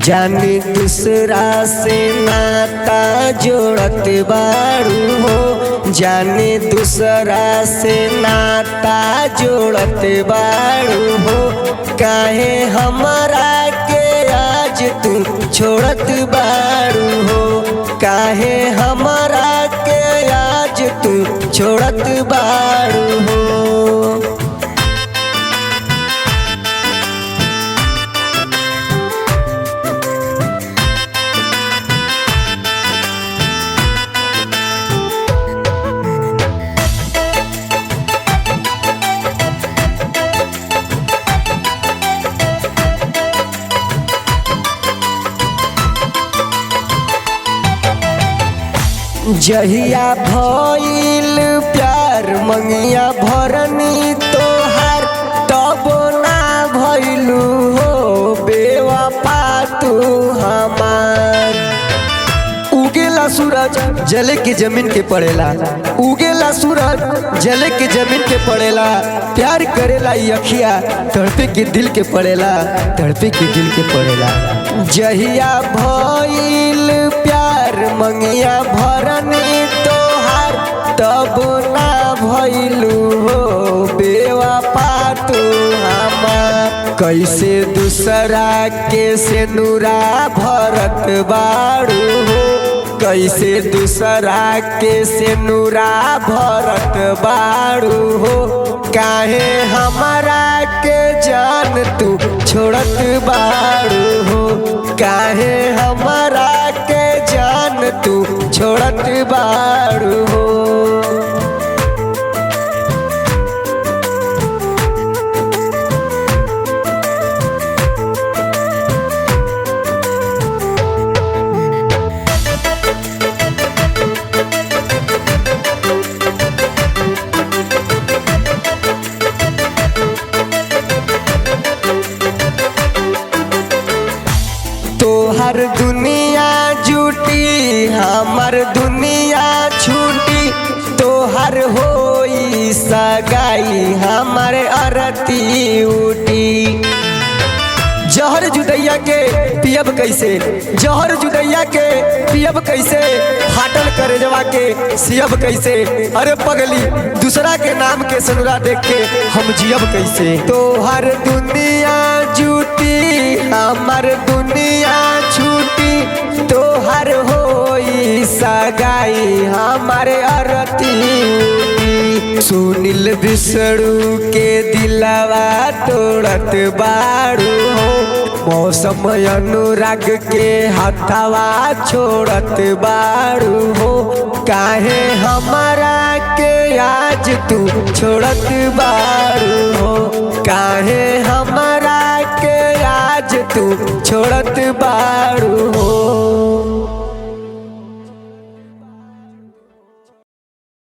जाने दूसरा से नाता जोड़त बारू हो, जाने दूसरा से नाता जोड़त बारू हो। काहे हमरा के आज तू छोड़त बारू हो, काहे हमरा के आज तू छोड़त बारू हो। जहिया भइल प्यार मंगिया भरनी तोहार, तब ना भइलू हो बेवफा तू हमार। उगेला सूरज जले के जमीन के पड़ेला, उगेला सूरज जले के जमीन के पड़ेला। प्यार करेला ई अखिया तड़पे के दिल के पड़ेला, तड़पे के दिल के पड़ेला। जहिया भइल प्यार मंगिया भरनी तोहार, तब ना भइलू हो बेवफा तू हमार। कैसे दूसरा के सेनुरा भरत बारू हो, कैसे दूसरा के सेनुरा भरत बारू हो। काहे हमरा के जान तू छोड़त बारू हो, काहे हमरा के जान तू छोड़त बारू हो। तोहर दुनिया झूठी हमर दुनिया छूटी, तोहर होई सगाई हमर अरती उठी। जहर जुदैया के पियब कैसे, जहर जुदैया के पियब कैसे, फाटल करेजवा के सियब कैसे। अरे पगली दूसरा के नाम के सनुरा देख के हम जियब कैसे। तोहर दुनिया झूठी हमर दुनिया छूटी, तोहर होई सगाई हमर अरती उठी। सुनील बिसरू के दिलवा तोड़त बारू हो, मौसम अनुराग के हथवा छोड़त बारू हो। काहे हमरा के आज तू छोड़त बारू हो, काहे हमरा के आज तू छोड़त बारू हो।